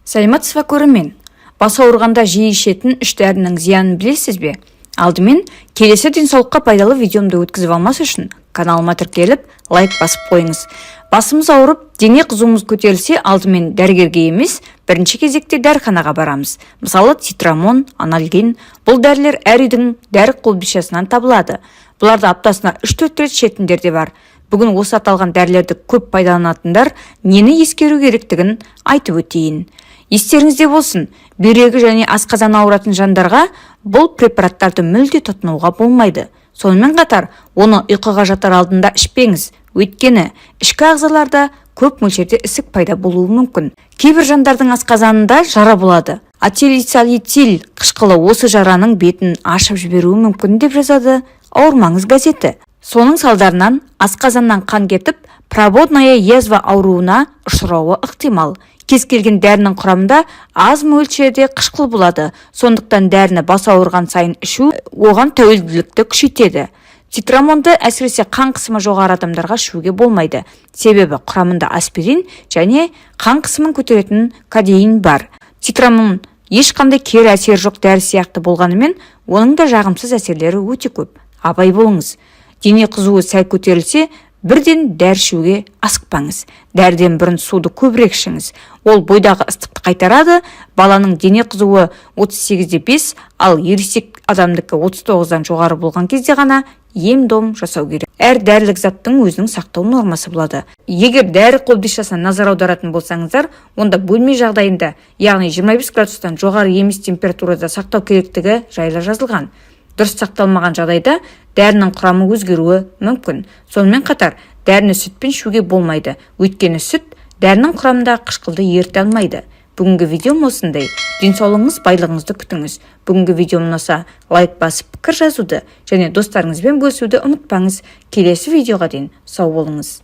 Сәлеметсіз бе, көрермен! Бас ауырғанда жиі ішетін үш дәрінің зиянын білесіз бе? Алдымен келесі денсаулыққа пайдалы видеомды өткізіп алмас үшін каналыма тіркеліп, лайк басып қойыңыз. Басымыз ауырып, дене қызуымыз көтерілсе, алдымен дәрігерге емес, бірінші кезекте дәріханаға барамыз. Мысалы, цитрамон, анальгин. Бұл дәрілер әр үйдің дәрі қобдишасынан табылады. Бұларды аптасына 3-4 рет ішетіндер де бар. Бүгін осы аталған дәрілерді көп пайдаланатындар нені ескеру керектігін айтып өтейін. Естеріңізде болсын, бүйрегі және асқазаны ауыратын жандарға бұл препараттарды мүлде тұтынуға болмайды. Сонымен қатар оны ұйқыға жатар алдында ішпеңіз, өйткені ішкі ағзаларда көп мөлшерде ісік пайда болуы мүмкін. Кейбір жандардың асқазанында жара болады. Ацетилсалицил қышқылы осы жараның бетін ашып жіберуі мүмкін, деп жазады «Ауырмаңыз» газеті. Соның салдарынан асқазаннан қан кетіп, прободная язва ауруына ұшырауы ықтимал. Кез келген дәрінің құрамында аз мөлшерде қышқыл болады. Сондықтан дәріні бас ауырған сайын ішу оған тәуелділікті күшейтеді. Цитрамонды әсіресе қан қысымы жоғары адамдарға ішуге болмайды, себебі құрамында аспирин және қан қысымын көтеретін кодеин бар. Цитрамон ешқандай кері әсері жоқ дәрі сияқты болғанымен, оның да жағымсыз әсерлері өте көп. Абай болыңыз! Дене қызуы сәл көтерілсе, бірден дәрі ішуге асықпаңыз. Дәріден бұрын суды көбірек ішіңіз, ол бойдағы ыстықты қайтарады. Баланың дене қызуы 38,5, ал ересек адамдікі 39-дан жоғары болған кезде ғана ем-дом жасау керек. Әр дәрілік заттың өзінің сақтау нормасы болады. Егер дәрі қобдишасына назар аударатын болсаңыздар, онда бөлме жағдайында, яғни 25 градустан жоғары емес температурада сақтау керектігі жайлы жазылған. Дұрыс сақталмаған жағдайда дәрінің құрамы өзгеруі мүмкін. Сонымен қатар дәріні сүтпен ішуге болмайды, өйткені сүт дәрінің құрамындағы қышқылды еріте алмайды. Бүгінгі видеом осындай. Денсаулығыңыз, байлығыңызды күтіңіз. Бүгінгі видеом ұнаса, лайк басып, пікір жазуды және достарыңызбен бөлісуді ұмытпаңыз. Келесі видеоға дейін сау болыңыз.